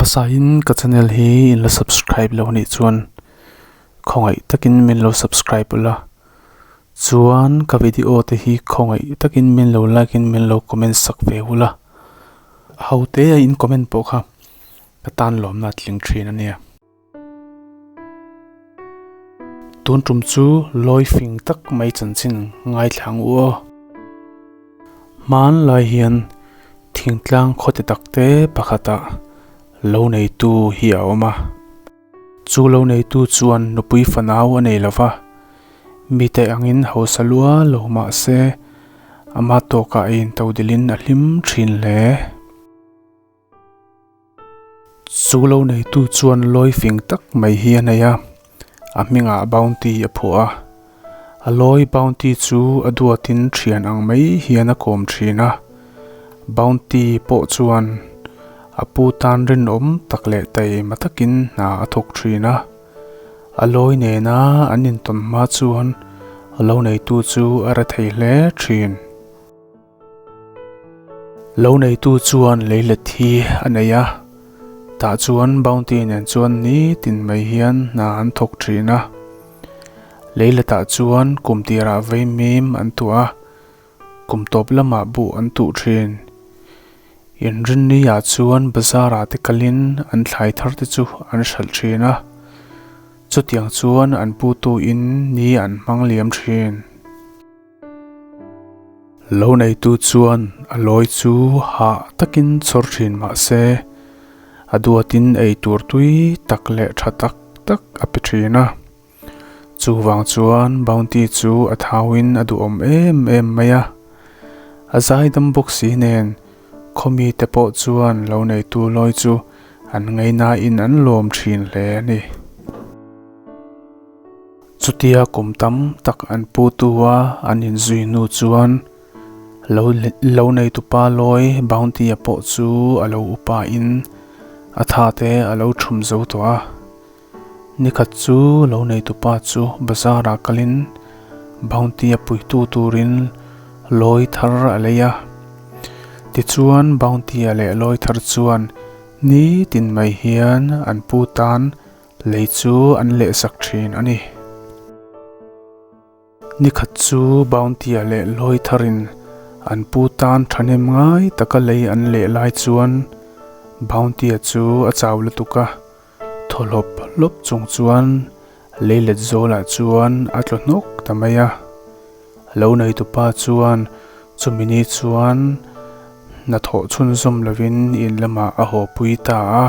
Hmasain ka channel hi in la subscribe lo anih chuan khawngaih takin min lo subscribe ula chuan ka video te hi khawngaih takin min lo like in min lo comment sak ve ula ho te a in comment pawh kha ka tan lawmna a tling thin a nia. Tun tum chu lawi fing tak mai chanchin ngaithla ang u aw. Hmanlai hian thingtlang khawte tak te pakhatah lo neitu hi a awm a. Chu lo neitu chuan nupui fanau a nei lo va, mite angin hausa lua lo mah se ama tawkah a intodilin a hlim thin hle. Chu lo neitu chuan lawi fing tak mai hi a nei a, a hmingah Bounty a phuah a. A lawi Bounty chu a duatin thian ang mai hian a kawm thin a. Bounty pawh chuan a pu tan rinawm tak leh taima takin hna a thawk thin a. A lawi nena an intawn hma chuan a lo neitu chu a re thei hle thin. Lo neitu chuan leilet hi a nei a, tah chuan Bounty nen chuan nitin mai hian hna an thawk thin a. Leiletah chuan kum tirah vaimim an tuah a, kum tawp lamah buh an tuh thin. Inrinni-ah chuan bazar-ah te kalin an thlai thar te chu an hralh thin a. Chutiang chuan an putu-in ni an hmang liam thin. Lo neitu chuan a lawi chu hah takin chhawr thin mah se, a duatin ei tur tui tak leh tha tak tak a pe thin a. Chuvang chuan Bounty chu a thauin a duhawm em em mai a. A zaidam bawk si nen khawmi te pawh chuan lo neitu lawi chu an ngaihnain an lawm thin hle a ni. Chutia kum tam tak an pu tu a an inzui hnu chuan lo lo neitupa lawi Bounty-a pawh chu a lo upa in a tha te a lo thum zo tawh a. Nikhat chu lo neitupa chu bazar-ah kalin Bounty-a puitu turin lawi thar a lei a. Tichuan Bounty-a leh lawi thar chuan nitin mai hian an pu tan Lei chu an lehsak thin a ni. Nikhat chu Bounty-a leh Lawi tharin an pu tan thahnem ngai taka lei an leh lai chuan Bounty-a chu a chau lutuk a, thaw hlawp hlawp chung chuan lei let zawlah chuan a tlaw hnawk ta mai a. Lo neitupa chuan chumi ni chuan hnathawh chhunzawm lovin in lamah a haw pui ta a.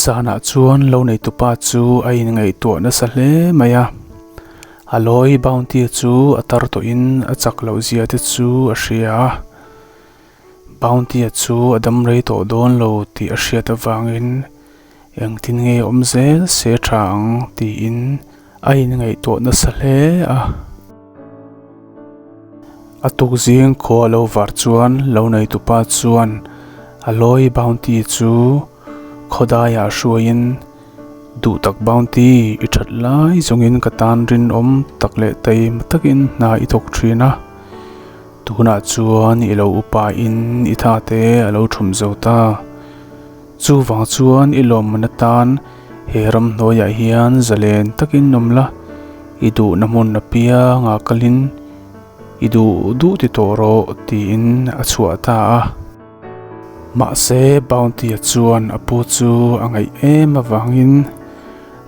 Zanah chuan lo neitupa chu a inngaihtuah nasa hle mai a, a lawi bounty chu a tar tawhin a chak loh zia te chu a hria a, bounty chu a dam rei tawh dawn lo tih a hriat avangin engtin nge awm zel se tha ang tiin a inngaihtuah nasa hle a. A tuk zing khua a lo var chuan lo neitupa chuan a lawi bounty chu khawdaiah hruaiin duh tak bounty i that lai zawngin ka tan rinawm tak leh taima takin hna i thawk thin a, tunah chuan i lo upa in i tha te a lo thum zo ta. Chuvang chuan i lawmman atan he ramhnuaiah hian zalen takin awm la, i duhna hmun apianga kalin i duh duh ti tawh rawh tiin a chhuah ta a. Mahse Bounty-a chuan a pu chu a ngaih em avangin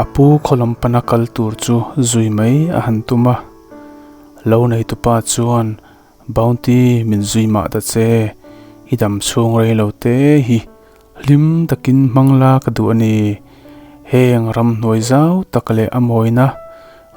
a pu khawlam pana kal tur chu zui mai a han tum a. Lo neitupa chuan Bounty min zui mah ta che, i dam chhung rei lo te hi hlim takin hmang la ka duh a ni. Heng ramhnuai zau tak leh a mawina,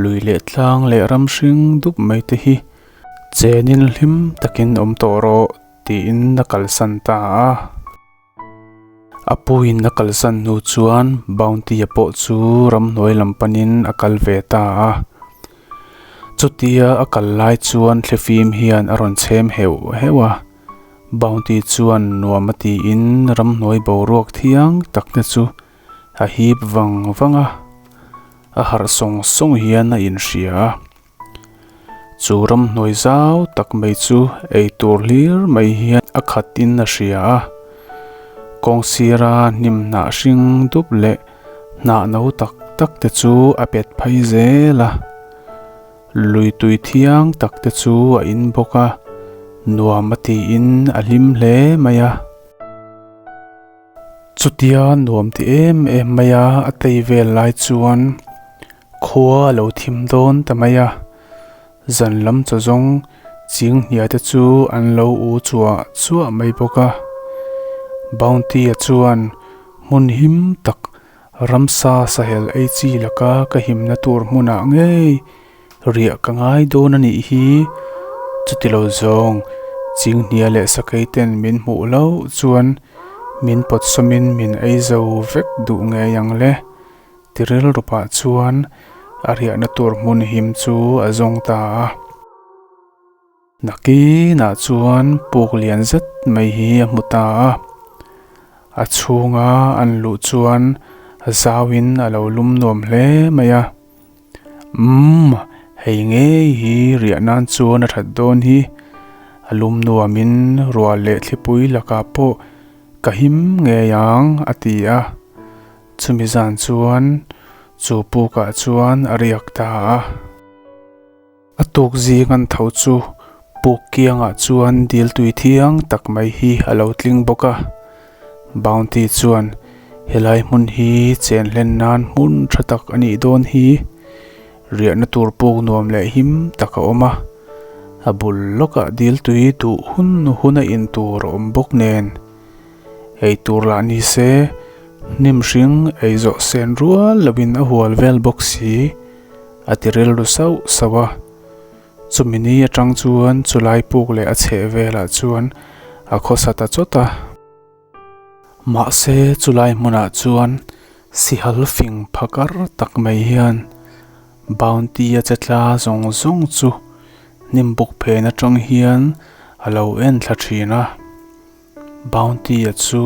lui leh tlang leh ram hring dup mai te hi chenin hlim takin awm tawh rawh tiin a kalsan ta a. A puiin a kalsan hnu chuan Bounty-a pawh chu ramhnuai lam panin a kal ve ta a. Chutia a kal lai chuan thlifim hian a rawn chhem heuh heuh a. Bounty chuan nuam a tiin ramhnuai boruak thiang tak te chu a hip vang vang a, a harh sawng sawng hian a inhria a. Chu ramhnuai zau tak mai chu ei tur hlir mai hian a khat in a hria a. Kawng sira hnim hnah hring dup leh hnah no tak tak te chu a pet phei zel a. Lui tui thiang tak te chu a in bawk a, nuam a tiin a hlim hle mai a. Chutia nuam ti em em mai a a tei vel lai chuan khua a lo thim dawn ta mai a, zan lam chaw zawng ching hniai te chu an lo u chuah chuah mai bawk a. Bounty-a chuan hmun him tak ramsa sahel ei chi laka ka himna tur hmunah ngei Riah ka ngai dawn a nih hi, chuti lo zawng Chinghnia leh Sakei ten min hmuh loh chuan min pawt sawmin min ei zo vek duh ngei ang le. Ti rilru pah chuan a riahna tur hmun him chu a zawng ta a. Nakinah chuan puk lian zet mai hi a hmu ta a, a chhunga an luh chuan a zauin a lo lum nuam hle mai a. Umm, hei ngei hi riah nan chuan a that dawn hi, a lum nuamin ruah leh thlipui lakah pawh ka him ngei ang a ti a. Chumi zan chuan chu pukah chuan a riak ta a. A tuk zing an tho chu puk kiangah chuan dil tui thiang tak mai hi a lo tling bawk a. Bounty chuan helai hmun hi chen hlen nan hmun tha tak a nih dawn hi. Riahna tur puk nuam leh him tak a awm a. A bul lawkah dil tui duh hun hun a in tur a awm bawk nen. Ei tur lah ni se, hnim hring ei zawh sen rual lovin a hual vel bawk si. A ti rilru sauh sauh a, chumi ni atang chuan chulai puk leh a chheh velah chuan a khawsa ta chawt a. Mahse chulai hmunah chuan sihal fing phakar tak mai hian bounty a che tla zawng zawng chu hnim buk phen atang hian a lo en thla thin a. Bounty a chu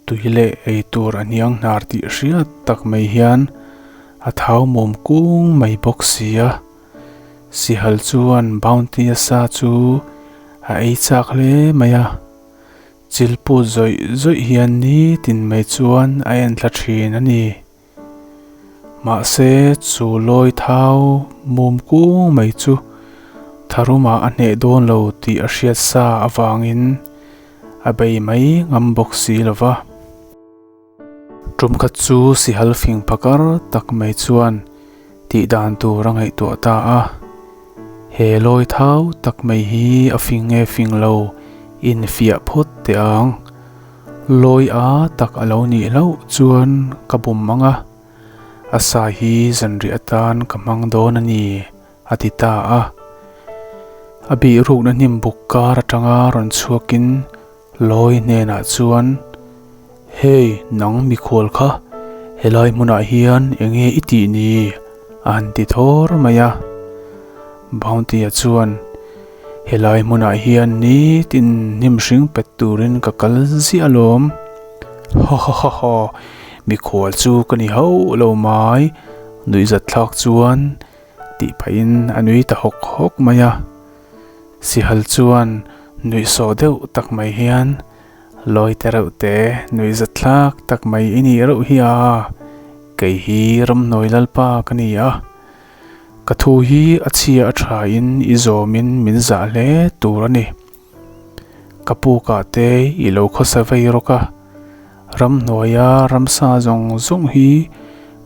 tui leh ei tur a hniang hnar tih hriat tak mai hian a thau mum kung mai bawk si a. Sihal chuan Bounty a sa chu a ei chak hle mai a. Chilput zawih zawih hian nitin mai chuan a en thla thin a ni. Mahse, chu lawi thau mum kung mai chu tharumah a hneh dawn lo tih a hriat sa avangin a bei mai ngam bawk si lo va. Tum khat chu sihal fing phakar tak mai chuan tih dan tur a ngaihtuah ta a. He lawi thau tak mai hi a fing nge fing lo infiah phawt teh ang. Lawi a tak a lo nih hlauh chuan ka bum ang a, a sa hi zanriah atan ka hmang dawn a ni, a ti ta a. A bih rukna hnim buk kar atanga rawn chhuakin Lawi hnenah chuan, Hey, nang mikhual kha, helai hmunah hian eng nge i tih ni? a han ti thawr mai a. Bounty-a chuan, Helai hmunah hian nitin hnim hring pet turin ka kal ziah alawm. Haw haw haw haw, mikhual chu ka ni hauh lo mai, nuihzat thlak chuan tih pahin a nui ta hawk hawk mai a. Sihal chuan nuihsawh deuh tak mai hian, Lawi te reuh te, nuihzat thlak tak mai i nih reuh hi a, kei hi ramhnuai lalpa ka ni a. Ka thu hi a chhia a tha in i zawm in min zah hle tur a ni. Ka pukah te i lo khawsa vei rawk a, ramhnuaia ramsa zawng zawng hi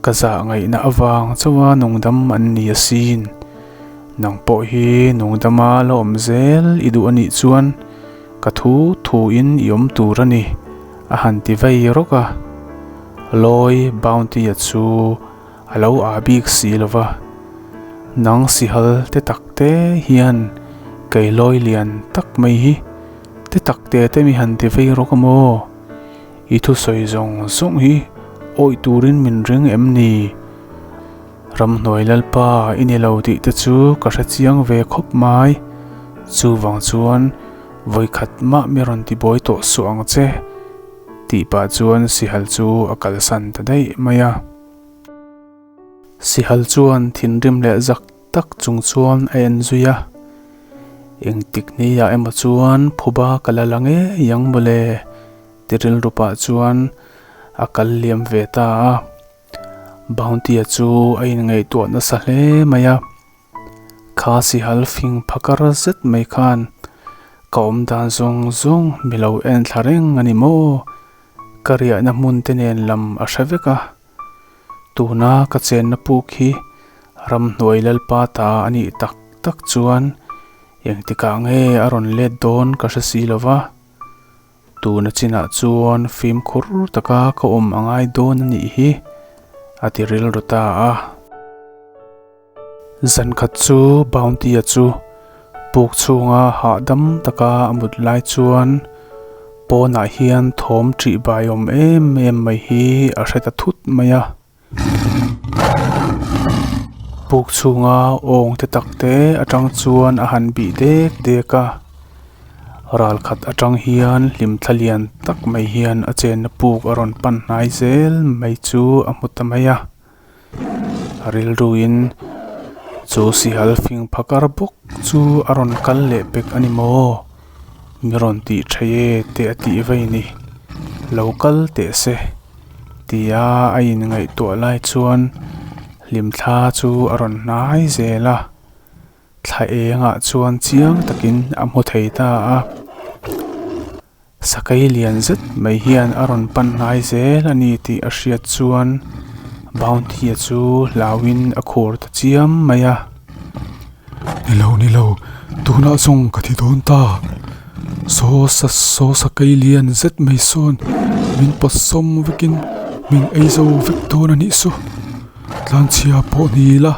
ka zah ngaihna avang chauha nungdam an ni asin. Nang pawh hi nungdama la awm zel i duh a nih chuan ka thu thu in i awm tur a ni, a han ti vei rawk a. Lawi Bounty-a chu. A lo ah bik si lo va, nang sihal te tak te hian kei lawi lian tak mai hi te tak te te mi han ti vei rawk a maw? I thusawi zawng zawng hi awih turin min ring em ni? Ramhnuai Lalpa i ni lo tih te chu ka hre chiang ve khawp mai, chuvang chuan vawikhat mah mi rawn ti buai tawh suh ang che. Tih pah chuan sihal chu a kalsan ta daih mai a. Sihal chuan thinrim leh zak tak chung chuan a en zui a. Engtik ni ah emaw chuan phuba ka la la ngei ang mawle ti rilru pah chuan a kal liam ve ta a. Bounty-a chu a inngaihtuah nasa hle mai a. Kha sihal fing phakar zet mai khan ka awm dan zawng zawng mi lo en thla reng a ni maw? Ka riahna hmun te nen lam a hre vek a. Tuna ka chenna puk hi ramhnuai lalpa ta a nih tak tak chuan engtikah nge a rawn let dawn ka hre si lo va. Tuna chinah chuan fimkhur taka ka awm a ngai dawn a nih hi, a ti rilru ta a. Zan khat chu Bounty-a chu puk chhunga hahdam taka a mut lai chuan pawnah hian thawm ṭih bai awm em em mai hi a hre ta thut mai a. Puk chhunga awng te tak te atang chuan a han bih dek dek a, ral khat atang hian hlim thla lian tak mai hian a chenna puk a rawn pan hnai zel mai chu a hmu ta mai a. A rilruin chu sihal fing phakar bawk chu a rawn kal leh pek a ni maw? Mi rawn tih tha e te a tih vei ni. Lo kal teh se tia a inngaihtuah lai chuan hlimthla chu a rawn hnai zel a. Thla engah chuan chiang takin a hmu thei ta a. Sakei lian zet mai hian a rawn pan hnai zel a ni tih a hriat chuan Bounty-a chu hlauin a khur ta chiam mai a. Ni lo, ni lo, tunah zawng ka thi dawn ta. Saw sa, saw sakei lian zet mai sawn min pawt sawm vekin min ei zo vek dawn a nih chu. Tlanchhia pawh ni ila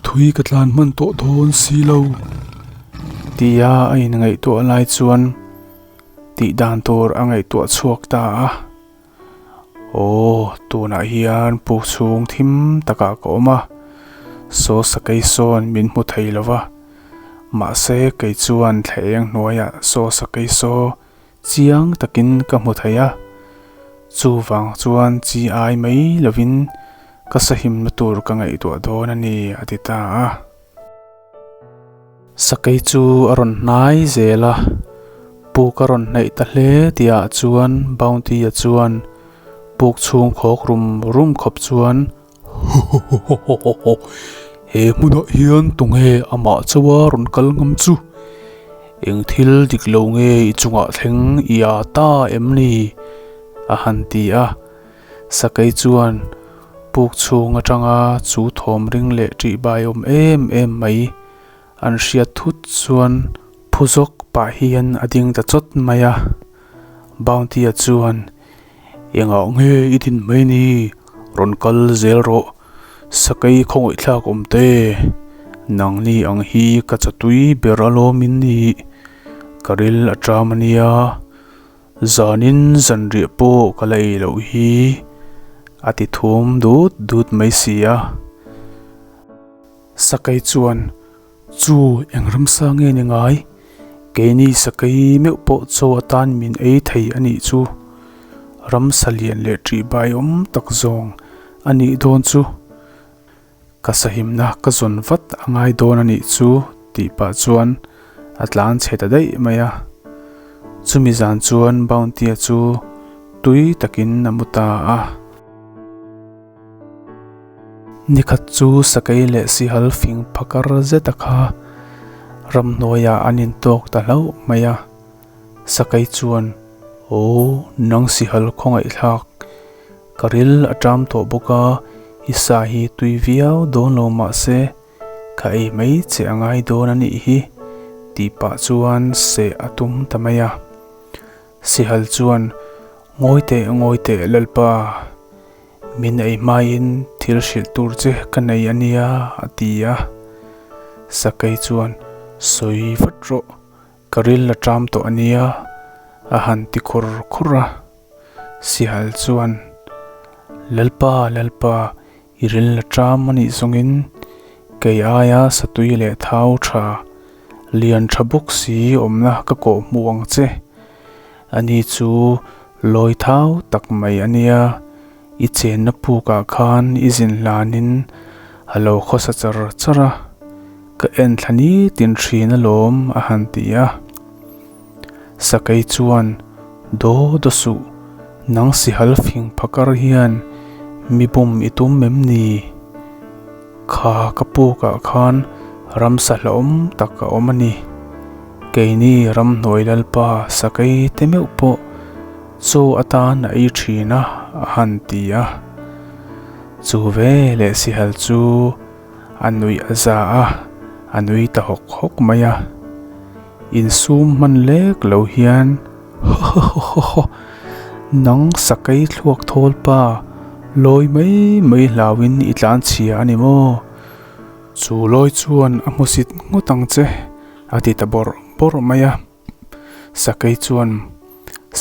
thui ka tlan hman tawh dawn si lo. Tia a inngaihtuah lai chuan. Tih dan tur a ngaihtuah chhuak ta a. Aw, tunah hian puk chhung thim takah ka awm a, saw sakei sawn min hmu thei lo va. Mahse, kei chuan thla eng hnuaiah saw sakei saw chiang takin ka hmu thei a. Chuvang chuan chi ai mai lovin ka sahimna tur ka ngaihtuah dawn a ni, a ti ta a. Sakei chu a rawn hnai zel a, puk a rawn hnaih ta hle tihah chuan Bounty-a chuan puk chhung khawk rum rum khawp chuan Hohohohoho, he hmunah hian tunge amah chauha rawn kal ngam chu? Eng thil dik lo nge i chungah thleng i â ta em ni? a han ti a. Sakei chuan puk chhung atanga chu thawm ring leh ṭih bai awm em em mai an hriat thut chuan phu zawk pah hian a ding ta chawt mai a. Bounty-a chuan, Engah nge i din mai ni? Rawn kal zel rawh. Sakei khawngaihthlak awm te, nangni ang hi ka chatui ber alawm in ni. Ka ril a ṭam a nia. Zanin zanriah pawh ka la ei loh hi a ti thum dut dut mai si a. Sakei chuan, Chu eng ramsa nge ni ngai? Keini sakei meuh pawh chaw atan min ei thei a nih chu. Ramsa lian leh ṭih bai awm tak zawng a nih dawn chu. Ka sahimna ka zawn vat a ngai dawn a nih chu tih pah chuan a tlan chhe ta daih mai a. Chumi zan chuan Bounty-a chu tui takin a mu ta a. Nikhat chu sakei leh sihal fing phakar zeta kha ramhnuaiah an intawk ta hlauh mai a. Sakei chuan, Aw, nang sihal khawngaihthlak, ka ril a ṭam tawh bawk a, i sa hi tui viau dawn lo mah se, ka ei mai che a ngai dawn a nih hi, tih pah chuan seh a tum ta mai a. Sihal chuan, Ngawi teh, ngawi teh Lalpa, min ei hmaiin thil hrilh tur che ka nei a nia, a ti a. Sakei chuan, Sawi vat rawh. Ka ril a ṭam tawh a nia, a han ti khur khur a. Sihal chuan, Lalpa, Lalpa, i ril a ṭam a nih zawngin kei aia satui leh thau ṭha, lian ṭha bawk si awmna ka kawh hmuh ang che. Ani chu lawi thau tak mai a nia, i chenna pukah khan i zin hlanin a lo khawsa char char a. Ka en thla nitin thin alawm a han ti a. Sakei chuan, Daw daw suh, nang sihal fing phakar hian mi bum i tum em ni? Kha ka pukah khan ramsa hlauhawm tak a awm a ni. Keini ramhnuai lalpa sakei te meuh pawh chaw atan a ei thin a, a han ti a. Chu veleh sihal chu A nuih a za a, a nui ta hawk hawk mai a. Insum hman lek lo hian, Hawhawhawhawh, nang sakei thluak thawl pa, lawi mai mai hlauin i tlan chhia a ni maw? Chu lawi chuan a hmusit ngawt ang che, a ti ta bawrh bawrh mai a. Sakei chuan,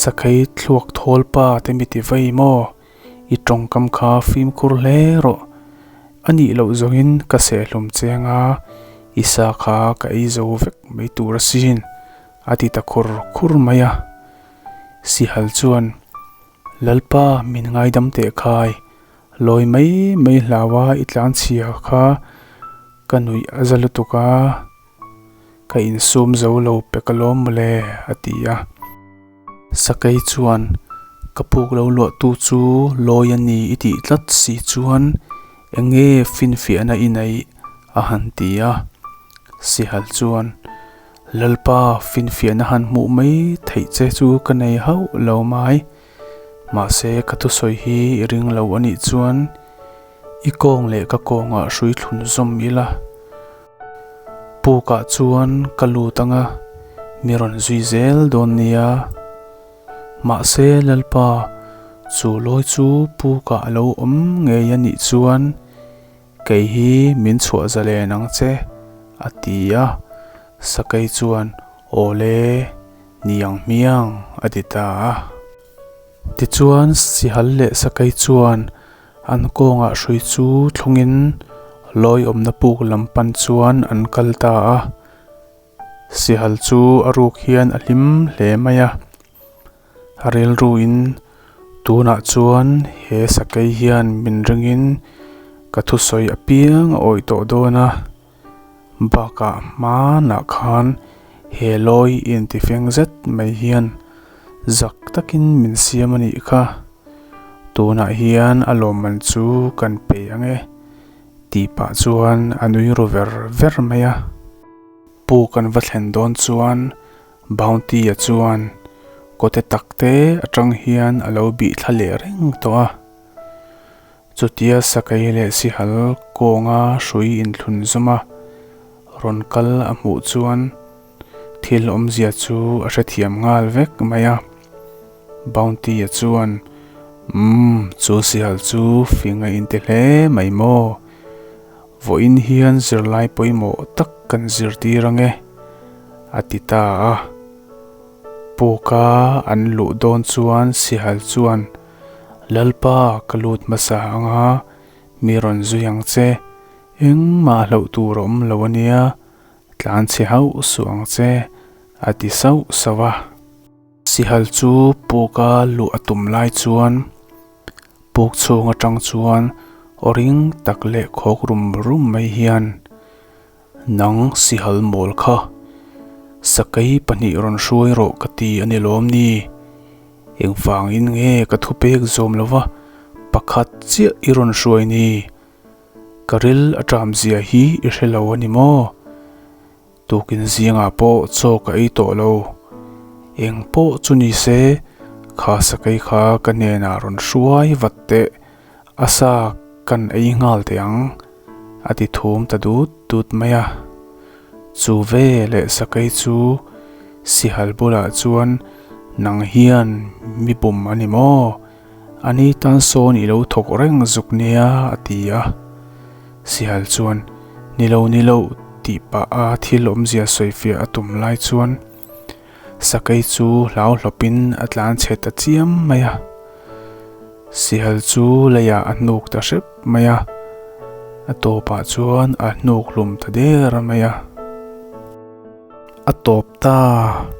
Sakei thluak thawl pa te mi ti vei maw? I tawngkam kha fimkhur hle rawh. A nih loh zawngin ka sehhlum cheng a, i sa kha ka ei zo vek mai tur asin, a ti ta khur khur mai a. Sihal chuan, Lalpa min ngaidam teh khai, lawi mai mai hlaua i tlanchhia kha ka nuih a za lutuk a, ka insum zo lo pek alawm mawle, a ti a. Sakei chuan, Ka puk lo luahtu chu lawi a ni i tih tlat si chuan eng nge finfiahna i neih? a han ti a. Sihal chuan, Lalpa, finfiahna han hmuh mai theih che chu ka nei hauh lo mai. Mahse, ka thusawi hi i ring lo a nih chuan i kawng leh ka kawngah hrui thlun zawm ila. Pukah chuan ka lut ang a, mi rawn zui zel dawn nia. Mahse Lalpa, chu lawi chu pukah a lo awm ngei a nih chuan kei hi min chhuah zalen ang che, a ti a. Sakei chuan, Awle, ni ang hmiang, a ti ta a. Tichuan Sihal leh Sakei chuan An kawngah hrui chu thlungin lawi awmna puk lam pan chuan an kal ta a. Sihal chu a ruk hian a hlim hle mai a. A rilruin tunah chuan he sakei hian min ringin ka thusawi apiang a awih tawh dawn a. Bakah hmanah khan he lawi intifeng zet mai hian zak takin min siam a nih kha. Tunah hian a lawmman chu kan pe ang e, tih pah chuan a nui ru ver ver mai a. Pu kan va thlen dawn chuan Bounty-a chuan kawte takte atang hian a lo bih thla leh reng tawh a. Chutia Sakei leh Sihal kawnga hrui inthlun zawm a rawn kal a hmuh chuan Thil awmzia chu a hrethiam nghal vek mai a. Bounty-a chuan, Umm, chu sihal chu fing a inti hle mai maw? Vawiin hian zirlai pawimawh tak kan zirtir ang e, a ti ta a. Puka an luh dawn chuan sihal chuan, Lalpa, ka lut hmasa ang a, mi rawn zui ang che. Engmah hlauh tur a awm lo a nia, Tlan chhe hauh suh ang che, a ti sauh sauh a. Sihal chu puka luh a tum lai chuan puk chhung atang chuan aw ring tak leh khawk rum rum mai hian, Nang sihal mawl kha, sakei pahnih rawn hruai rawh ka ti a ni lawm ni? Engvangin nge ka thupek zawm lova pakhat chiah i rawn hruai ni? Ka ril a ṭam zia hi i hre lo a ni maw? Tukin zingah pawh chaw ka ei tawh lo. Eng pawh chu ni se, kha sakei kha ka hnenah rawn hruai vat teh, a sa kan ei nghal teh ang, a ti thum ta dut dut mai a. Chu ve leh sakei chu sihal bulah chuan nang hian mi bum a ni maw? A ni tan sawn i lo thawk reng zuk nia a ti a. Sihal chuan, Ni lo, ni lo tih pah a thil awmzia sawifiah a tum lai chuan sakei chu hlau hlawpin a tlan chhe ta chiam mai a. Sihal chu leiah a hnuk ta hrep mai a, a tawpah chuan a hnuk hlum ta der mai a. A tawp ta.